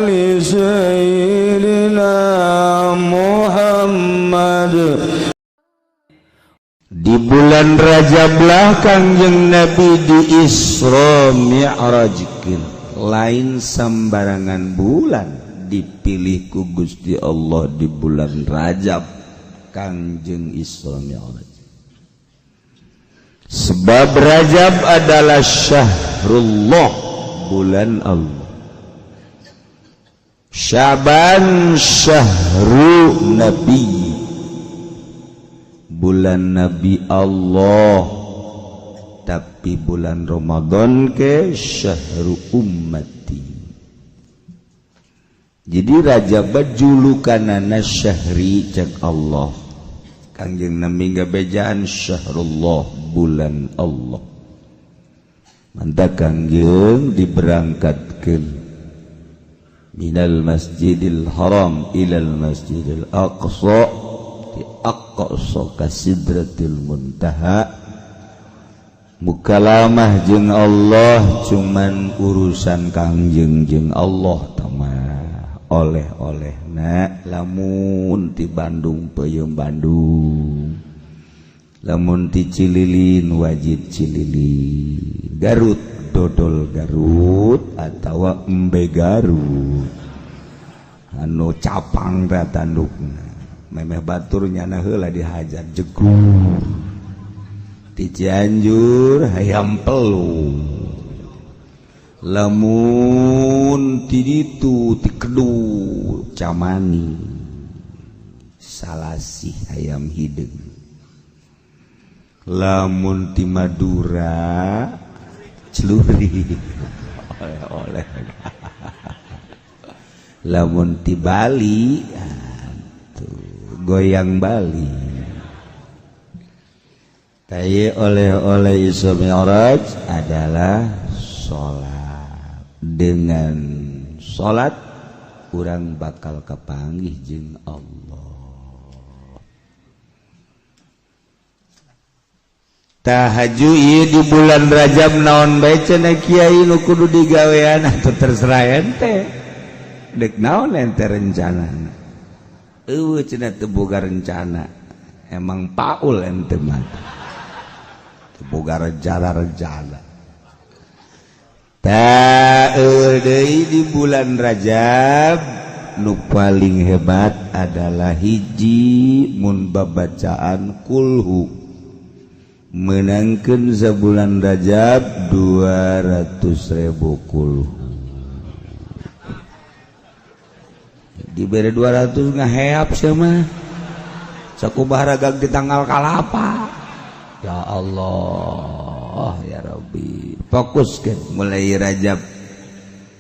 آل سيدنا محمد. Di bulan Rajab lah Kangjeng Nabi di Isra Mi'rajkeun. Lain sembarangan bulan dipilih ku Gusti Allah di bulan Rajab Kangjeng Isra Mi'raj. Sebab Rajab adalah syahrullah, bulan Allah. Syaban syahru Nabi, bulan Nabi Allah, tapi bulan Ramadan ke syahru ummati. Jadi Rajab julukanana syahri cek Allah. Kangjeng Nabi ngabejaan syahrullah, bulan Allah. Mantap Kangjeng diberangkatkeun minal Masjidil Haram ilal Masjidil Aqsa, di Aqsa ka Sidratil Muntaha, mukalamah jeung Allah. Cuman urusan Kangjeng jeung Allah tamah oleh-oleh na lamun ti Bandung peuyeum Bandung, lamun ti Cililin wajib Cililin, Garut dodol Garut atawa embe Garut anu capang teh tandukna, memeh batur nyana heula dihajar jegur, ti Cianjur hayam pelung, lamun ti ditu ti Kedu camani salasih hayam hideung, lamun ti Madura celuri oleh-oleh, lamun ti Bali tuh goyang Bali. Tayi oleh-oleh Isra Mi'raj adalah sholat. Dengan sholat urang bakal kepanggih jeung Allah. Tahajud ieu di bulan Rajab naon bae cenah kiai nu kudu digawean atau terserah ente. Dek naon ente rencanana? Eueuh cenah teu boga rencana. Emang paul ente mah. Teu boga rencana-rencana. Tah eueuh deui di bulan Rajab nu paling hebat adalah hiji mun babacaan kulhu menangkan sebulan Rajab 200.000 kulhu. Diberi 200 ngaheap sama sakumaha ragag di tanggal kalapa. Ya Allah ya Rabbi, fokus kan mulai Rajab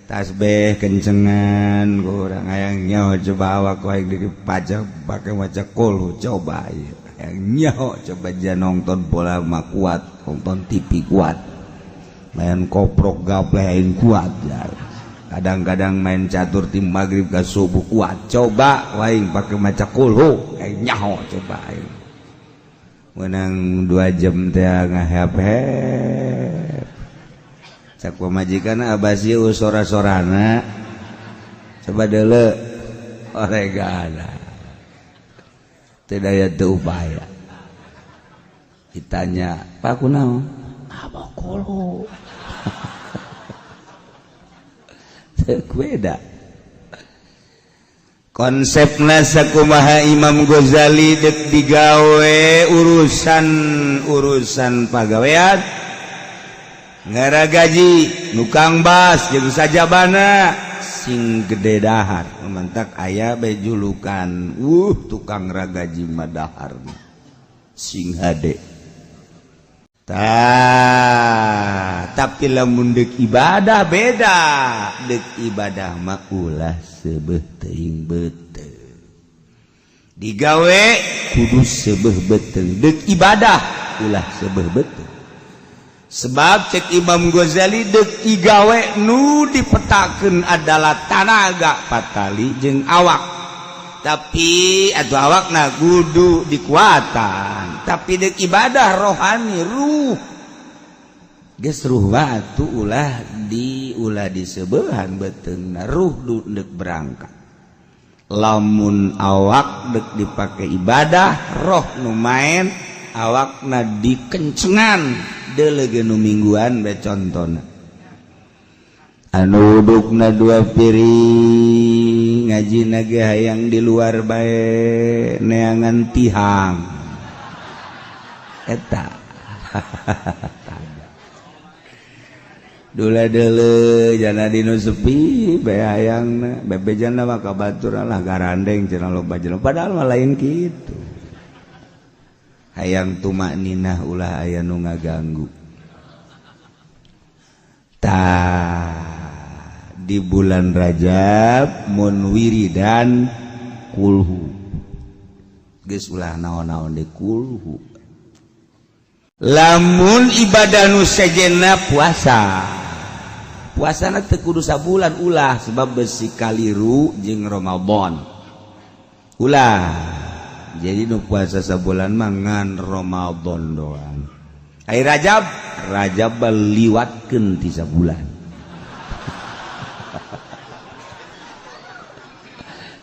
tasbih kencengan kurang hayang nyaho coba awak aing dipajak pakai maca kulhu coba ieu hayang nyaho coba jangan nonton bola mah kuat, nonton TV kuat, main koprok gaple aing kuat ya. Kadang-kadang main catur tim maghrib ke subuh kuat, coba aing pakai maca kulhu aing nyaho coba aing menang 2 jam teh ngahep-hep. Cak pamajikan abasi sora-sorana coba deuleu oregana teu daya teu upaya. Ditanya, "Pak kunaon?" "Apa kulhu." Teu beda. Konsepna sakumaha Imam Ghazali dek digawe urusan-urusan pagawean ngaragaji nukang bas jeung sajabana sing gede dahar mantak aya bae julukan tukang ragaji madahar sing hade. Tah tapi lamun deuk ibadah beda, deuk ibadah mah ulah seubeuh teuing beuteung, digawe kudu seubeuh beuteung, deuk ibadah ulah seubeuh beuteung. Sebab cek Imam Ghazali deuk digawe nu dipetakeun adalah tanaga patali jeung awak, tapi atuh awakna kudu dikuatan, tapi deuk ibadah rohani ruh. Geus ruh atuh ulah di ulah disebeuhan beuteungna ruh deuk berangkat. Lamun awak deuk dipake ibadah, roh nu main awakna dikencengan deuleuh nu mingguan bae contona. Anu dudukna dua piring ngajina ge hayang di luar bae neangan tihang. Eta. Dula deuleuh jana dinu sepi bae hayangna bebejana mah ka batur lah garandeng cenah loba jelema padahal mah lain kitu. Hayang tumakninah ulah aya nu ngaganggu. Tah di bulan Rajab mun wiridan kulhu. Geus ulah naon-naon di kulhu. Lamun ibadah nu sejenna puasa. Puasana teu kudu sabulan ulah sebab besi kaliru jeung Ramadan. Ulah. Jadi nu puasa sabulan mah ngan Ramadan doang. Ai Rajab, Rajab liwatkeun ti sabulan.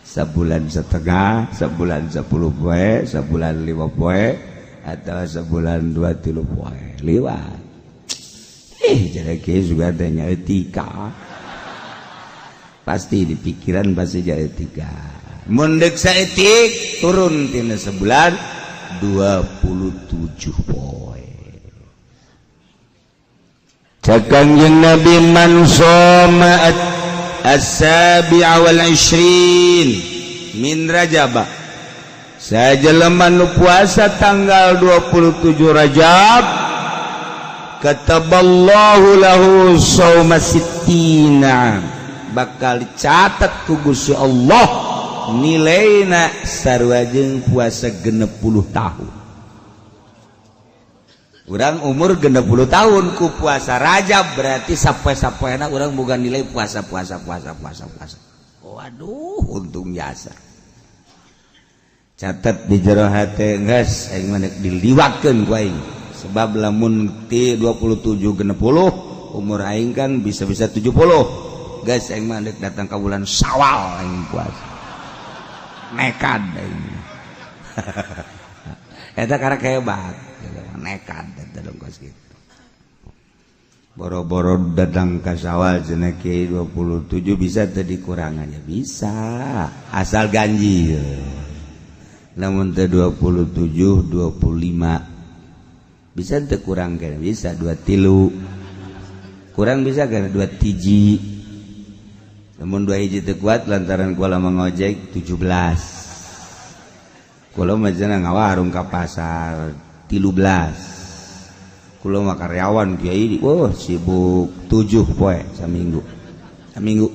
Sabulan setengah, sabulan 10 poe, sabulan 5 poe, atau sebulan 2-3 poe liwat. Jadi kieu juga teh etika. Pasti di pikiran pasti jadi etika. Mun deuk saeutik turun tina sebulan 27 poe. Cek Kangjeng Nabi man shoma as-sabi'a wal 20 min Rajab. Sajelema nu puasa tanggal 27 Rajab kataballahu lahu shauma sittina, bakal dicatat ku Gusti Allah nilaina sarua jeung puasa 60 tahun. Urang umur 60 tahun ku puasa Rajab berarti sapoe-sapoena urang boga nilai puasa puasa puasa puasa puasa. Waduh, untung jasa. Catat di jero hate geus aing mah diliwatkeun ku aing. Sebab lamun ti 27 60 umur aing kan bisa-bisa 70. Geus aing mah deuk datang ka bulan Syawal aing puasa. Nekat aing. Eta karek hebat, nekat eta dongkos kitu. Boro-boro datang ka Syawal cenah kiai 27 bisa teu dikurangannya bisa, asal ganjil. Namun teu 27 25 bisa teu kurang kan bisa 2 3 kurang bisa kan 2 hiji. Namun 2 hiji teu kuat lantaran kula mangojek 17. Kula mah cenah ngawarung ka pasar 13. Kula mah karyawan kiai, wah sibuk 7 poe saminggu. Saminggu.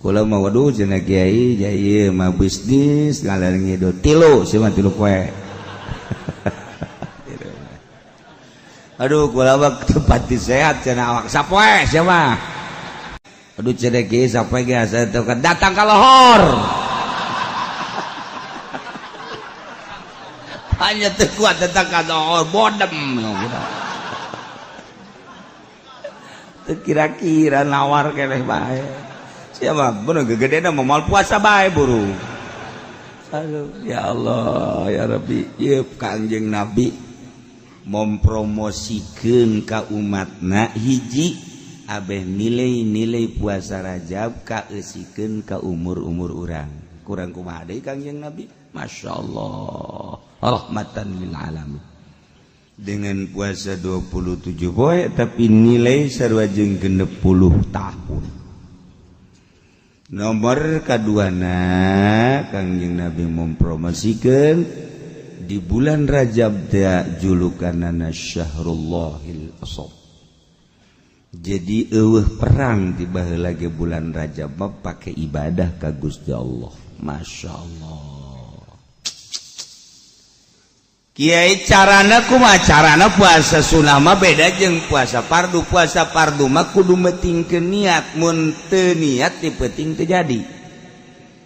Kula mah waduh cenah kiai jai mah bisnis ngalar ngidul 3 sia mah 3 poe. Aduh kula mah tempat sehat cenah awak sapoe sia mah. Aduh cenah kiai sapoe ge asa teu datang ka lohor. Hanya teu kuat datang ka lohor bodem. Teu kira-kira nawar keneh bae. Siapa bener gegedena mah moal puasa bae buru. Aduh ya Allah ya Rabbi, ieu Kangjeng Nabi mempromosikeun ka umatna hiji abeh nilai-nilai puasa Rajab kaeusikeun ka umur-umur urang. Kurang kumaha deui Kangjeng Nabi? Masya Allah, rahmatan lil alamin. Dengan puasa 27 poe tapi nilai sarua jeung 60 tahun. Nomor kaduana Kangjeng Nabi mempromosikeun di bulan Rajab teh julukanana Syahrullahil Asab. Jadi eueuh perang di baheula ge bulan Rajab mah pake ibadah ka Gusti Allah. Masya Allah. Kiai carana kumaha? Carana puasa sunah mah beda jeung puasa fardu. Puasa fardu mah kudu metingkeun niat, mun teu niat di peuting teu jadi.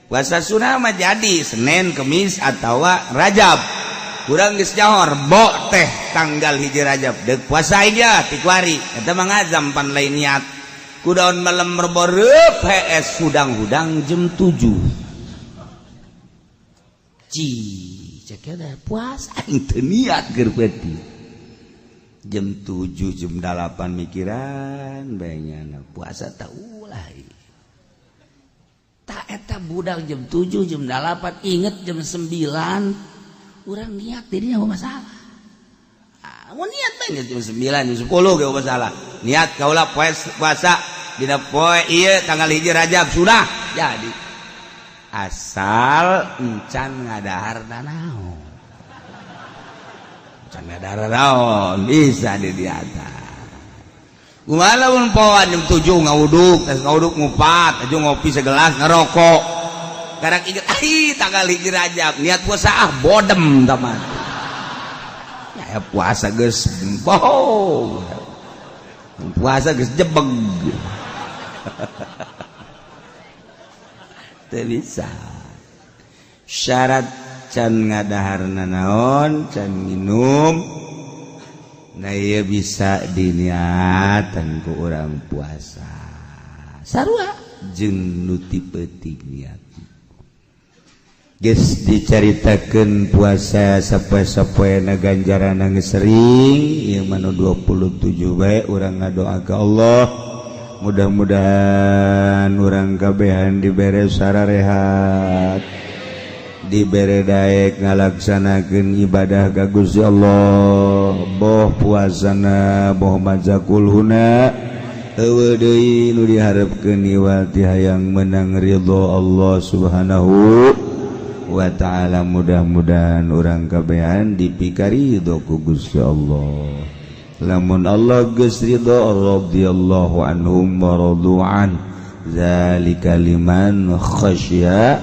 Puasa sunah mah jadi Senin, Kemis atawa Rajab. Urang geus nyaho Rebo teh tanggal 1 Rajab deuk puasa aja ti kuari eta mah ngazam pan lain niat. Kudaon malam Rebo reup hees hudang-hudang jam 7. Ci cek da puasa aing teu niat keur peuting. Jam 7 jam 8 mikiran bae nyana puasa tah ulah. Tak eta budak jam 7 jam 8 inget jam 9 urang niat dirinya apa masalah. Mau niat bae jam 9 jam 10 ge masalah. Niat kaula puasa dina poe ieu tanggal 1 Rajab sudah jadi. Asal encan ngadahar naon. Encan ngadahar naon bisa di diata. Kumaha lamun poan jam 7 ngawuduk, tas ngawuduk ngupat, aju ngopi segelas ngerokok. Karak inget, ai tanggal 1 Rajab, niat puasa ah bodem teman. Ya puasa geus bohong. Puasa geus jebeg. Teu bisa. Syarat can ngadahar nanaon, can minum. Nah ieu bisa diniatan ku urang puasa. Sarua jeung nu ti peuting niat. Geus dicaritakeun puasa sapoe-sapoena ganjaran geus sering ieu mah nu 27 bae urang ngadoa ka Allah mudah-mudahan urang kabehan dibere sararehat dibere daek ngalaksanakeun ibadah ka Gusti Allah boh puasana boh maca kulhuna eueuh deui nu diharepkeun iwal ti hayang menang ridho Allah Subhanahu wa ta'ala. Mudah-mudahan urang kabehan dipikaridho ku Gusti Allah. Lamun Allah geus ridho radhiyallahu anhum wa radu'an zalika liman khasya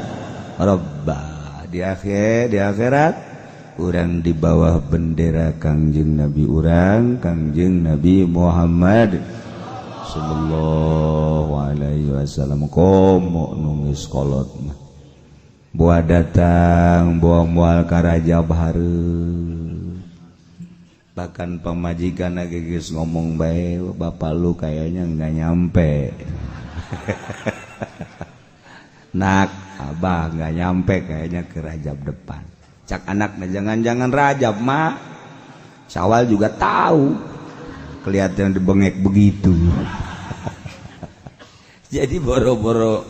rabba. Di akhir di akhirat urang di bawah bendera Kangjeng Nabi urang Kangjeng Nabi Muhammad sallallahu alaihi wasallam. Komo nu geus kolot mah buah datang buah mual ka Rajab hareup. Bahkan pamajikan lagi geus ngomong bae bapak lu kayaknya nggak nyampe. Nak abah nggak nyampe kayaknya ke Rajab depan. Cak anaknya jangan-jangan Rajab mak Syawal juga tahu kelihatan dibengek begitu. Jadi boro-boro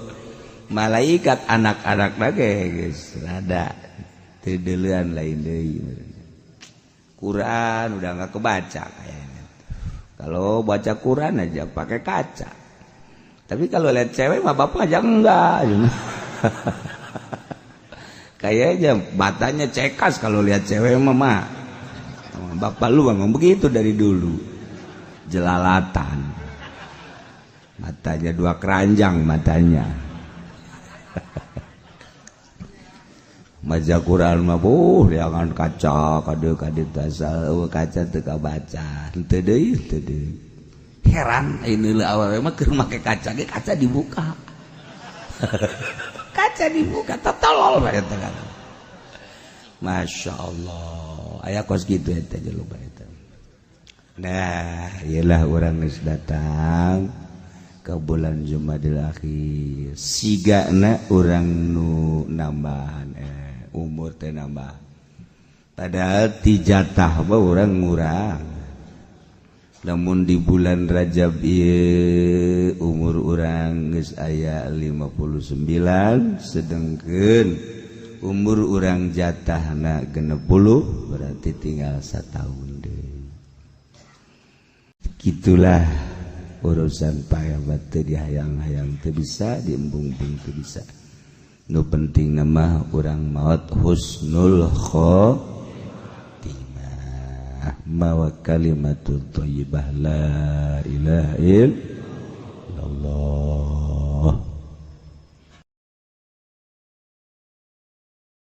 malaikat anak-anak lagi guys rada teu deuleuan lain deui. Quran udah nggak kebaca kayaknya. Kalau baca Quran aja pakai kaca. Tapi kalau lihat cewek mah bapak aja enggak. Kayaknya matanya cekas kalau lihat cewek mah mah. Bapak lu memang begitu dari dulu. Jelalatan. Matanya dua keranjang matanya. Maca Quran mah buh jangan kaca kade-kade tasal kaca teu kabaca. Henteu deui henteu deui. Heran ini leuh awewe mah keur make kaca ge kaca dibuka. Kaca dibuka tolol bae eta kan. Masya Allah. Aya kos kitu eta jelema eta. Nah, iyalah urang geus datang ke bulan Jumadil Akhir. Sigana urang nu nambahan umur teh nambah. Padahal ti jatah mah urang ngurang. Namun di bulan Rajab ieu umur urang geus aya 59 sedengkeun umur urang jatahna 60 berarti tinggal satahun deui. Gitulah urusan pahebat teu dihayang-hayang teu bisa, diembung-embung teu bisa. Nu penting mah urang maot husnul khotimah mawa kalimatut thayyibah la ilaha illallah.